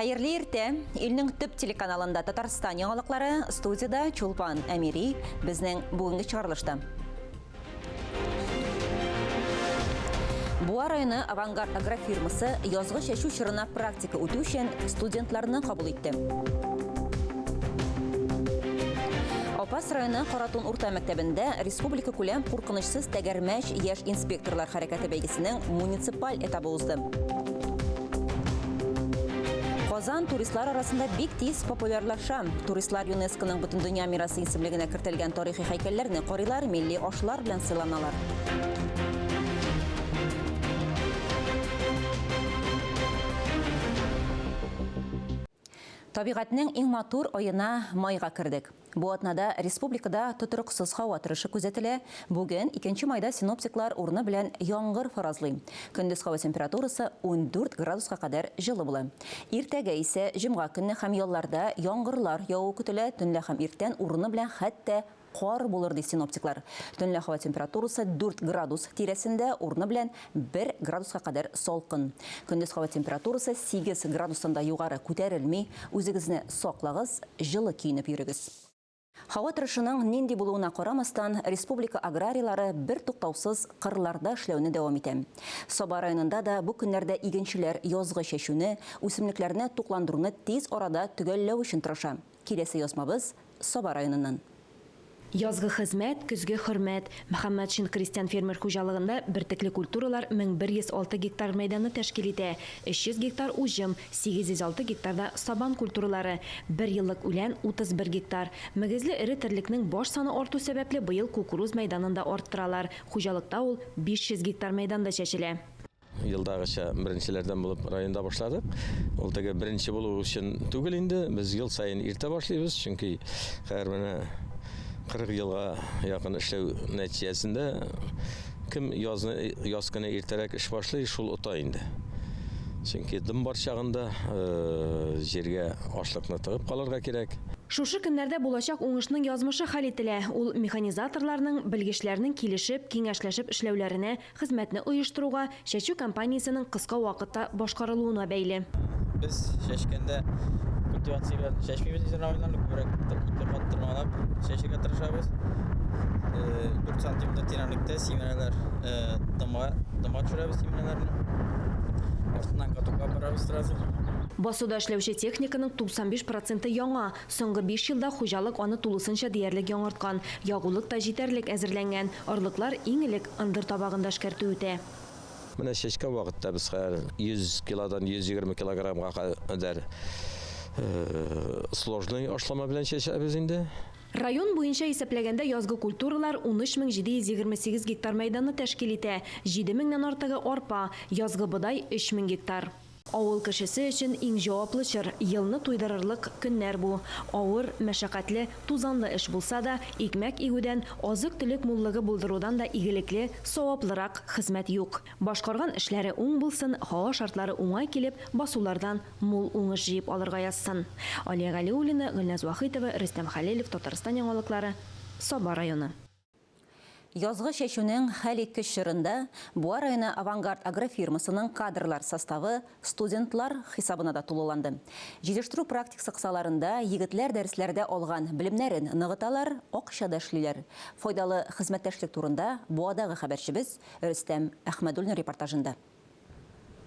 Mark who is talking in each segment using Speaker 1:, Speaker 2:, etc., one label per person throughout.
Speaker 1: Хәерле иртә! Илнең төп телеканалында Татарстан яңалыклары, студиядә Чулпан Әмири, безнең бүгенге чыгарылышта. Буа районы Авангард агрофирмасы язгы чәчү чорына практика үтү өчен студентларны кабул итте. Апас районы Каратун урта мәктәбендә республика күләм куркынычсыз тәгәрмәч яшь инспекторлар хәрәкәте бәйгесенең муниципаль этабы узды. Казан туристлар арасында бик тиз популярлаша. Туристлар ЮНЕСКОның Бөтендөнья мирасы исемлегенә кертелгән тарихи һәйкәлләрне карыйлар, милли ашлар белән сыйланалар. Табигатьнең иң матур аена майга кердек. Бу атнада республикада тотрыксыз һава торышы күзәтелә. Бүген, икенче майда синоптиклар урыны белән яңгыр фаразлый. Көндез һава температурасы 14 градуска кадәр җылы була. Иртәгә исә, җомга көнне һәм ялларда яңгырлар явуы көтелә, төнлә һәм иртән урыны белән хәтта кар булыр, ди синоптиклар. Төнлә һава температурасы 4 градус тирәсендә, урыны белән 1 градуска кадәр салкын. Көндез һава температурасы 8 градустан да югары күтәрелми. Үзегезне саклагыз, җылы киенеп йөрегез. Һава торышының нинди булуына карамастан, республика аграрийлары бертуктаусыз кырларда эшләүне дәвам итә. Саба районында да бу көннәрдә игенчеләр язгы чәчүне, үсемлекләрне тукландыруны тиз арада төгәлләү өчен тырыша. Киләсе язмабыз Саба районыннан.
Speaker 2: Язгы хезмәт, көзге хөрмәт. Мөхәммәтшин крестьян-фермер хуҗалыгында бөртекле культуралар 1106 гектар мәйданны тәшкил итә, 300 гектар уҗым, 806 гектарда сабан культуралары, бер еллык үлән 31 гектар. Мөгезле эре терлекнең баш саны арту сәбәпле быел кукуруз мәйданын да арттыралар, хуҗалыкта ул 500 гектар мәйданда чәчелә.
Speaker 3: Елдагыча беренчеләрдән булып районда башладык. Ул теге беренче булу өчен түгел инде, без ел саен иртә башлыйбыз, чөнки хәзер менә 40 елга якын эшләү нәтиҗәсендә кем язны яз көне иртәрәк эш башлый, шул ота инде. Чөнки дым бар чагында җиргә ашлыкны тыгып калырга кирәк.
Speaker 2: Шушы көннәрдә булачак уңышның язмышы хәл ителә. Ул механизаторларның, белгечләрнең килешеп, киңәшләшеп эшләүләренә Хезмәтне оештыруга, чәчү кампаниясенең кыска вакытта башкарылуына бәйле.
Speaker 4: Без чәчкәндә культивация белән чәчмибез зерновойларны, күбрәк ике кат тырмалап чәчергә тырышабыз. 4 сантиметр тирәнлектә симерәләр дымга, дымга төшерәбез симерәләрне. Артыннан катокка барабыз сразу.
Speaker 2: Басуда эшләүче техниканың 95 проценты яңа. Соңгы биш елда хуҗалык аны тулысынча диярлек яңарткан. Ягулык та җитәрлек әзерләнгән. Орлыклар иң элек ындыр табагында эшкәртү үтә.
Speaker 3: Менә чәчкән вакытта без хәзер 100 килодан 120 килограммга кадәр сложный ашлама белән чәчәбез инде.
Speaker 2: Район буенча исәпләгәндә язгы культуралар 13728 гектар мәйданны тәшкил итә, җиде меңнән артыгы арпа, язгы бодай 3000 гектар. Авыл кешесе өчен иң җаваплы чор, елны туйдырырлык көннәр бу. Авыр, мәшәкатьле, тузанлы эш булса да, икмәк игүдән, азык-төлек муллыгы булдырудан да игелекле, саваплырак хезмәт юк. Башкарган эшләре уң булсын, һава шартлары уңай килеп, басулардан мул уңыш җыеп алырга язсын. Алия Галиуллина, Гөлназ Вахитова, Рөстәм Хәлилов, Татарстан яңалыклары, Саба районы.
Speaker 1: Язгы чәчүнең хәлиткеч чорында Буа районы Авангард агрофирмасының кадрлар составы студентлар хисабына да тулыланды. Җитештерү практикасы кысаларында егетләр дәресләрдә алган белемнәрен ныгыталар, акча да эшлиләр. Файдалы хезмәттәшлек турында Буадагы хәбәрчебез Рөстәм Әхмәдуллин репортажында.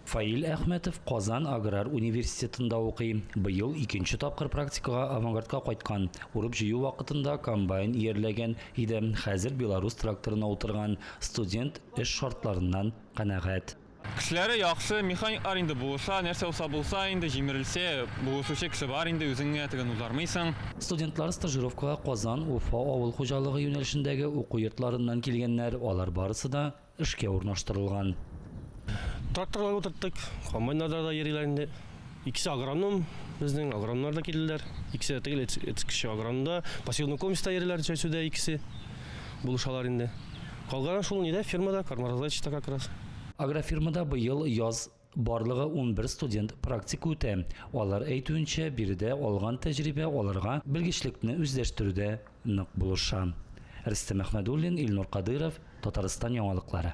Speaker 5: Фаил Әхмәтов Казан аграр университетында укый. Быел икенче тапкыр практикага Авангардка кайткан. Урып-җыю вакытында комбайн иярләгән иде, хәзер Беларус тракторына утырган. Студент эш шартларыннан канәгать.
Speaker 6: Кешеләре яхшы, механиклар инде булыша, нәрсә булса булса инде, җимерелсә, булышучы кеше бар инде, үзең генә теген узармыйсың.
Speaker 5: Студентлар стажировкага Казан, Уфа авыл хуҗалыгы юнәлешендәге уку йортларыннан килгәннәр, алар барысы да Эшкә урнаштырылган.
Speaker 7: Тракторлар утырттык, комбайннарда да йөриләр инде. Икесе агроном, безнең агрономнар да килделәр. Икесе дә түгел, кеше агрономда, посевной комплекста йөриләр, чәчүдә икесе булышалар инде. Калганы шул нидә, фермада, кормораздатчикта как раз.
Speaker 5: Агрофирмада быел яз барлыгы 11 студент практика үтә. Алар әйтүенчә, биредә алган тәҗрибә аларга белгечлекне үзләштерүдә нык булыша. Рөстәм Әхмәдуллин, Илнур Кадыйров, Татарстан яңалыклары.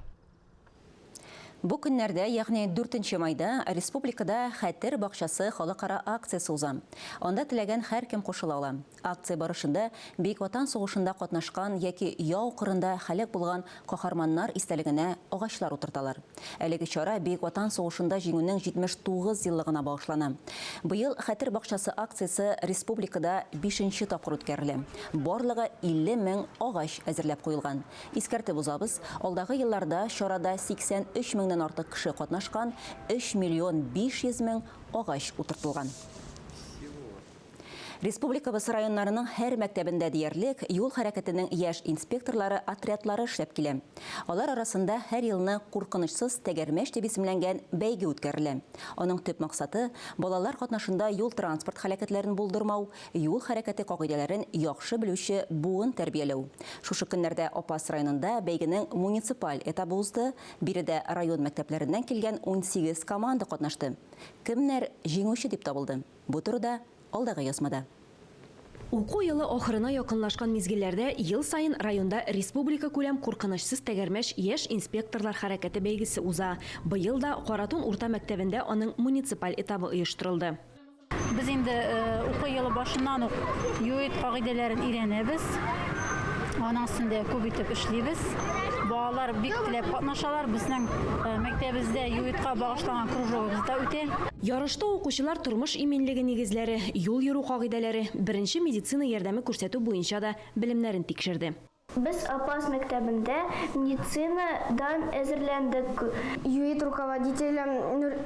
Speaker 1: Бу көннәрдә, ягъни 4 майда, республикада Хәтер бакчасы халыкара акциясе уза. Анда теләгән һәркем кушыла ала. Акция барышында Бөек Ватан сугышында катнашкан яки яу кырында һәлак булган каһарманнар истәлегенә агачлар утырталар. Әлеге чара Бөек Ватан сугышында Җиңүнең 79 еллыгына багышлана. Быел Хәтер бакчасы акциясе республикада бишенче тапкыр үткәрелә. Барлыгы 50 мең агач әзерләп куелган. Искәртеп узабыз, алдагы елларда чарада 83 меңнән артык кеше катнашкан, 3 миллион 500 мең агач утыртылган. Республикабыз районнарының һәр мәктәбендә диярлек юл хәрәкәтенең яшь инспекторлары отрядлары эшләп килә. Алар арасында һәр елны Куркынычсыз тәгәрмәч дип исемләнгән бәйге үткәрелә. Аның төп максаты, балалар катнашында юл-транспорт һәлакәтләрен булдырмау, юл хәрәкәте кагыйдәләрен яхшы белүче буын тәрбияләү. Шушы көннәрдә Апас районында бәйгенең муниципаль этабы узды, биредә район мәктәпләреннән килгән 18 команда катнашты. Кемнәр җиңүче дип табылды? Бу турыда алдагы язмада.
Speaker 2: Уку елы ахырына якынлашкан мизгелләрдә ел саен районда республикакүләм Куркынычсыз тәгәрмәч яшь инспекторлар хәрәкәте бәйгесе уза. Быел да Каратун урта мәктәбендә аның муниципаль этабы оештырылды.
Speaker 8: Без инде уку елы башыннан ук ЮИД кагыйдәләрен өйрәнәбез. Аның өстендә күп итеп эшлибез. Балалар бик теләп катнашалар. Безнең мәктәбебездә ЮИДка багышланган кружогыбыз да үтә.
Speaker 2: Ярышта укучылар тормыш иминлеге нигезләре, юл йөрү кагыйдәләре, беренче медицина ярдәме күрсәтү буенча да белемнәрен тикшерде.
Speaker 9: Без Апас мәктәбендә медицина дан әзерләндек.
Speaker 10: ЮИД руководителе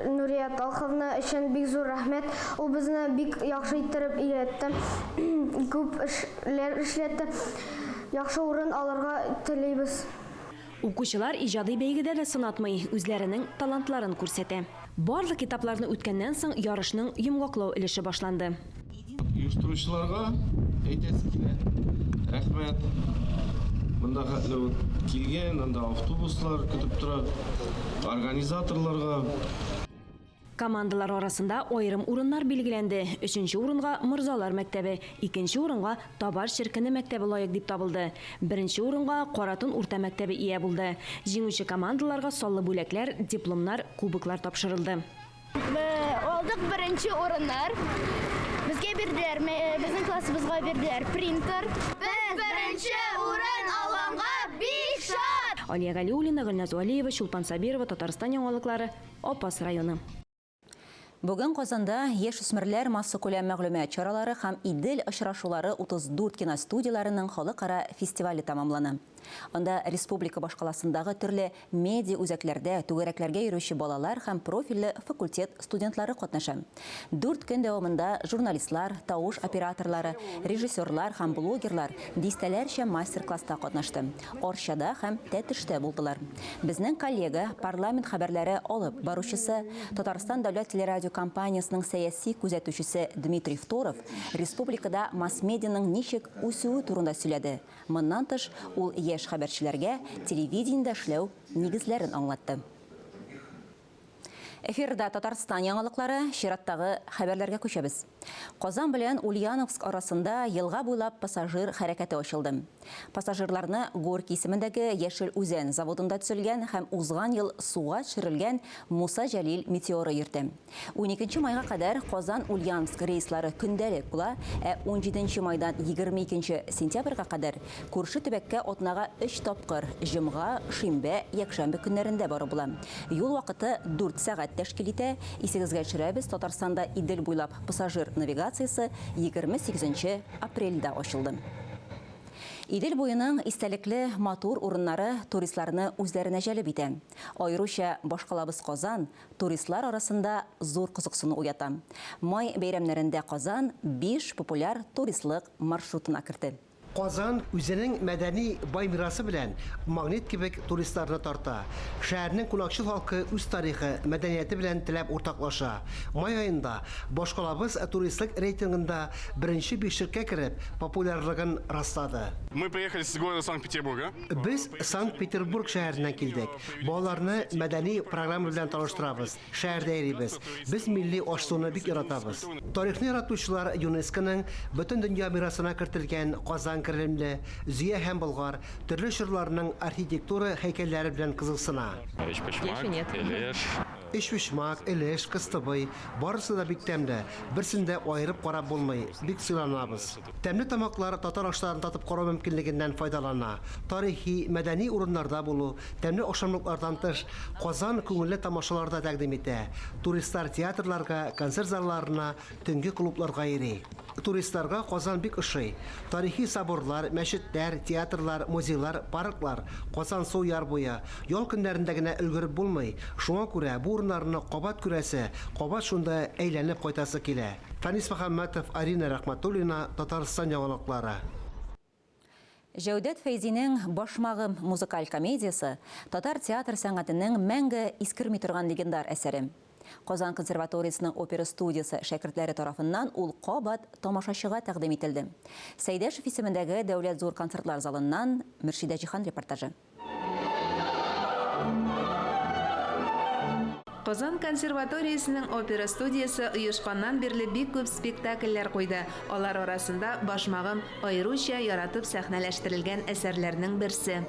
Speaker 10: Нурия Талховна өчен бик зур рәхмәт. Ул безне бик яхшы иттереп өйрәтте, күп эшләр эшләтте. Яхшы урын алырга телибез.
Speaker 2: Укучылар иҗади бәйгедә дә сынатмый, үзләренең талантларын күрсәтә. Барлык этапларны үткәннән соң, ярышның йомгаклау өлеше башланды.
Speaker 11: Оештыручыларга әйтәсе килә, рәхмәт. Монда хәтле килгән, анда автобуслар көтеп тора, организаторларга.
Speaker 2: Командалар арасында аерым урыннар билгеләнде. Өченче урынга Морзалар мәктәбе, икенче урынга Табар Черкене мәктәбе лаек дип табылды. Беренче урынга Каратун урта мәктәбе ия булды. Җиңүче командаларга саллы бүләкләр, дипломнар, кубоклар тапшырылды.
Speaker 9: Алдык беренче урыннар. Безгә бирделәр, безнең классыбызга бирделәр принтер. Без беренче урын алганга бик шат!
Speaker 2: Алия Галиуллина, Гөлназ Вәлиева, Чулпан Сабирова, Татарстан яңалыклары, Апас районы.
Speaker 1: Бүген Казанда яшүсмерләр массакүләм мәгълүмат чаралары һәм Идел очрашулары 34 киностудияләренең халыкара фестивале тәмамлана. Анда республика башкаласындагы төрле медиа үзәкләрдә түгәрәкләргә йөрүче балалар һәм профильле факультет студентлары катнаша. Дүрт көн дәвамында журналистлар, тавыш операторлары, режиссерлар һәм блогерлар дистәләрчә мастер-класста катнашты. Арчада һәм Тәтештә булдылар. Безнең коллега, парламент хәбәрләре алып баручысы, Татарстан дәүләт телерадиокомпаниясенең сәяси күзәтүчесе Дмитрий Второв республикада масс-медианың ничек үсүе турында сөйләде. Моннан тыш, ул яшь хәбәрчеләргә телевидениедә эшләү нигезләрен аңлатты. Эфирда Татарстан яңалыклары, чираттагы хәбәрләргә күчәбез. Казан белән Ульяновск арасында елга буйлап пассажир хәрәкәте ачылды. Пассажирларны Горький исемендәге Яшел Үзән заводында төзелгән һәм узган ел суга төшерелгән Муса Җәлил метеоры йөртә. Уникенче майга кадәр Казан-Ульяновск рейслары көндәлек була, ә унҗиденче майдан 22 сентябрьгә кадәр күрше төбәккә атнага өч тапкыр, җомга, шимбә, якшәмбе көннәрендә барып була. Юл вакыты дүрт сәгать тәшкил итә. Исегезгә төшерәбез, Татарстанда Идел буйлап пассажир навигациясе 28 апрельдә ачылды. Идел буеның истәлекле матур урыннары туристларны үзләренә җәлеп итә. Аеруча башкалабыз Казан туристлар арасында зур кызыксыну уята. Май бәйрәмнәрендә Казан биш популяр туристлык маршрутына керде.
Speaker 12: Казан үзенең мәдәни бай мирасы белән магнит кебек туристларны тарта. Шәһәрнең кунакчыл халкы үз тарихы, мәдәнияте белән теләп уртаклаша. Май аенда башкалабыз туристлык рейтингында беренче бишлеккә кереп, популярлыгын раслады.
Speaker 13: Мы приехали с города Санкт-Петербурга.
Speaker 12: Без Санкт-Петербург шәһәреннән килдек. Балаларны мәдәни программа белән таныштырабыз, шәһәрдә йөрибез. Без милли аш-суны бик яратабыз. Тарихны яратучылар ЮНЕСКОның Бөтендөнья мирасына кертелгән Казан Кремле, Зөя һәм Болгар, төрле чорларның архитектура һәйкәлләре белән кызыксына.
Speaker 6: Өчпочмак, Элеш.
Speaker 12: Өчпочмак, Элеш, Кыстыбый, барысы да бик тәмле, берсен дә аерып карап булмый, бик сыйланабыз. Тәмле тамаклар татар ашларын татып карау мөмкинлегеннән файдалана. Тарихи, мәдәни урыннарда булу, тәмле ашамлыклардан тыш, Казан күңелле тамашалар да тәкъдим итә. Туристлар театрларга, концерт залларына, төнге клубларга йөри. Туристларга Казан бик ошый. Тарихи соборлар, мәчетләр, театрлар, музейлар, парклар, Казансу яр буе. Ял көннәрендә генә өлгереп булмый, шуңа күрә бу урыннарны кабат күрәсе, кабат шунда әйләнеп кайтасы килә. Фәнис Мөхәммәтов, Арина Рәхмәтуллина, Татарстан яңалыклары.
Speaker 1: Җәүдәт Фәйзинең Башмагым музыкаль комедиясе, татар театр сәнгатенең мәңге искерми торган легендар әсәре. Казан консерваториясенең опера студиясе шәкертләре тарафыннан ул кабат тамашачыга тәкъдим ителде. Сәйдәшев исемендәге Дәүләт зур концертлар залыннан Мөршидә Җиһан репортажы.
Speaker 14: Казан консерваториясенең опера студиясе оешканнан бирле бик күп спектакльләр куйды. Алар арасында Башмагым аеруча яратып сәхнәләштерелгән әсәрләрнең берсе.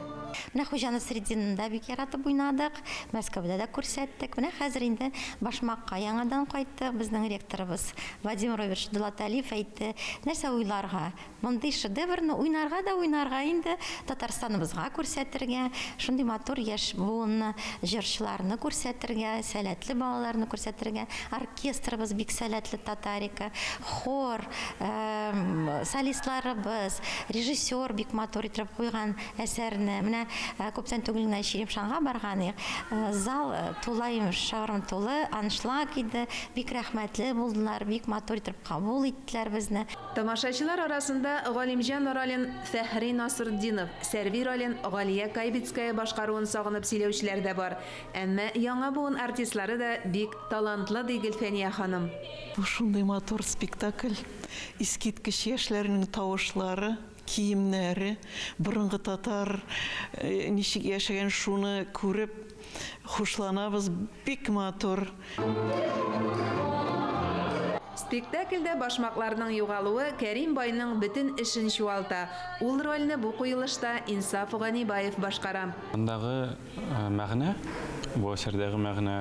Speaker 15: Менә Хуҗа Насретдинны да бик яратып уйнадык, Мәскәүдә дә күрсәттек. Менә хәзер инде Башмакка яңадан кайттык. Безнең ректорыбыз Владимир Робертович Дулаталиев әйтте, нәрсә уйларга? Мондый шедеврны уйнарга да уйнарга инде, Татарстаныбызга күрсәтергә, шундый матур яшь буынны, җырчыларны күрсәтергә, сәләтле балаларны күрсәтергә. Оркестрыбыз бик сәләтле, Татарика, хор, солистларыбыз, режиссер бик матур итеп куйган әсәрне. Менә күптән түгел генә Черемшанга барган идек. Зал тулаем шыгрым тулы, аншлаг иде. Бик рәхмәтле булдылар, бик матур итеп кабул иттеләр безне.
Speaker 14: Тамашачылар арасында Галимҗан ролен Фәхри Насыртдинов, Сәрви ролен Галия Кайбицкая башкаруын сагынып сөйләүчеләр дә бар. Әмма яңа буын артистлары да бик талантлы, ди Гөлфәния ханым.
Speaker 16: Бу шундый матур спектакль, искиткеч яшьләрнең тавышлары, киемнәре, борынгы татар ничек яшәгән шуны күреп хушланабыз, бик матур.
Speaker 14: Спектакльдә башмакларның югалуы Кәрим байның бөтен эшен чуалта. Ул рольне бу куелышта Инсаф Ганибаев башкара.
Speaker 6: Мондагы мәгънә, бу әсәрдәге мәгънә,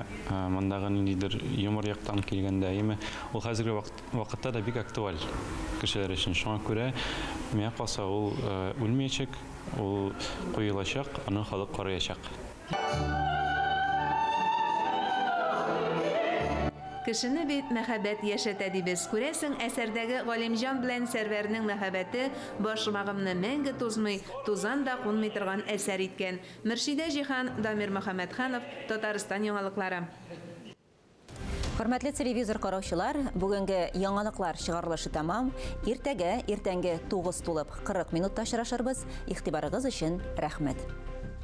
Speaker 6: мондагы ниндидер юмор яктан килгәндә, әйеме, ул хәзерге вакытта да бик актуаль кешеләр өчен. Шуңа күрә, миңа калса, ул үлмәячәк, ул куелачак, аны халык караячак.
Speaker 14: Кешене бит мәхәббәт яшәтә дибез. Күрәсең, әсәрдәге Галимҗан белән Сәрвәрнең мәхәббәте башмагымны мәңге тузмый, тузан да кунмый торган әсәр иткән. Мөршидә Җиһан, Дамир Мөхәммәтханов, Татарстан яңалыклары.
Speaker 1: Хөрмәтле телевизор караучылар, бүгенге яңалыклар чыгарылышы тәмам. Иртәгә иртәнге 9 тулып 40 минутта очрашырбыз. Игътибарыгыз өчен рәхмәт.